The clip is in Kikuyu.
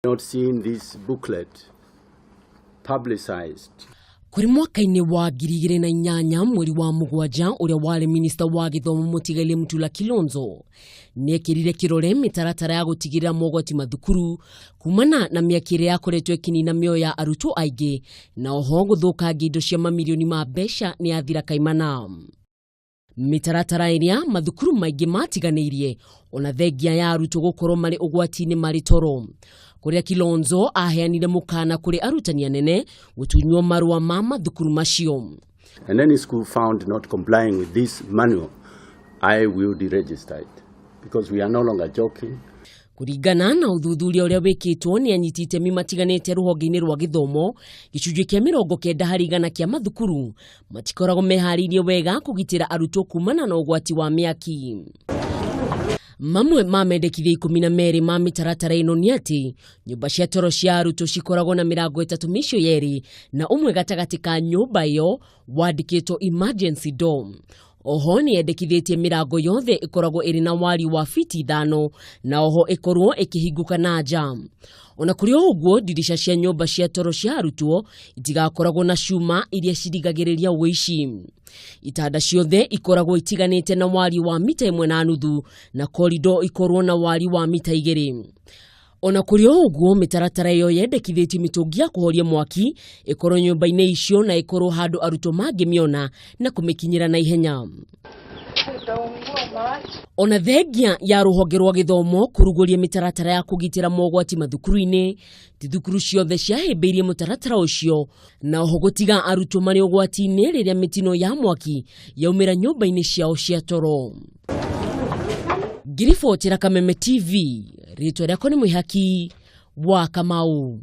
Not seen this booklet publicized. Kũrĩ mwaka-inĩ wa 2008 mweri wa 7, ũrĩa warĩ minista wa gĩthomo mũtigaire Mutula Kilonzo nĩekĩrire kĩrore mĩtaratara ya gũtigĩrĩra mogwati mathukuru kumana na mĩaki ĩrĩa yakoretwo ĩkĩnina mĩoyo ya arutwo aingĩ na oho gũthũkangia indo cia mamirioni ma mbeca nĩ yathira kaimana. Mĩtaratara ĩrĩa mathukuru maingĩ matiganĩirie ona thengia ya arutwo gũkorwo marĩ ũgwati-inĩ marĩ toro, kũrĩa Kilonzo aheanire mũkana kũrĩ arutani anene gũtunywo marũa ma mathukuru macio. And any school found not complying with this manual, I will deregister it because we are no longer joking. Kũringana na ũthuthuria ũrĩa wĩkĩtwo nĩ anyiti itemi matiganĩte rũhonge-inĩ rwa gĩthomo, gĩcunjĩ kĩa 90% kĩa mathukuru matikoragwo meharĩirie wega kũgitĩra arutwo kumana na ũgwati wa mĩaki. Mamwe ma mendekithia 12 ma mĩtaratara ĩno nĩ atĩ nyũmba cia toro cia arutwo cikoragwo na mĩrango 3 mĩico yerĩ na ũmwe gatagatĩ ka nyũmba ĩyo wandĩkĩtwo "emergency door". Oho nĩ yendekithĩtie mĩrango yothe ĩkoragwo ĩrĩ na wariĩ wa fiti 5 na oho ĩkorwo ĩkĩhingũka na nja. Ona kũrĩ o ũguo, ndirica cia nyũmba cia toro cia arutwo itigakoragwo na cuma iria cirigagĩrĩria ũici. Itanda ciothe ikoragwo itiganĩte na wariĩ wa mita 1.5 na korido ikorwo na wariĩ wa mita 2. Ona kũrĩ o ũguo, mĩtaratara ĩyo yendekithĩtie mĩtũngi ya kũhoria mwaki ĩkorwo nyũmba-inĩ icio na ĩkorwo handũ arutwo mangĩmĩona na kũmĩkinyĩra na ihenya. Ona thengia ya rũhonge rwa gĩthomo kũrugũria mĩtaratara ya kũgitĩra mogwati mathukuru-inĩ, ti thukuru ciothe ciahĩmbĩirie mũtaratara ũcio na oho gũtiga arutwo marĩ ũgwati-inĩ rĩrĩa mĩtino ya mwaki yaumĩra nyũmba-inĩ ciao cia toro. Ngiribotera Kameme TV, rĩtwa rĩakwa nĩ Mwĩhaki wa Kamau.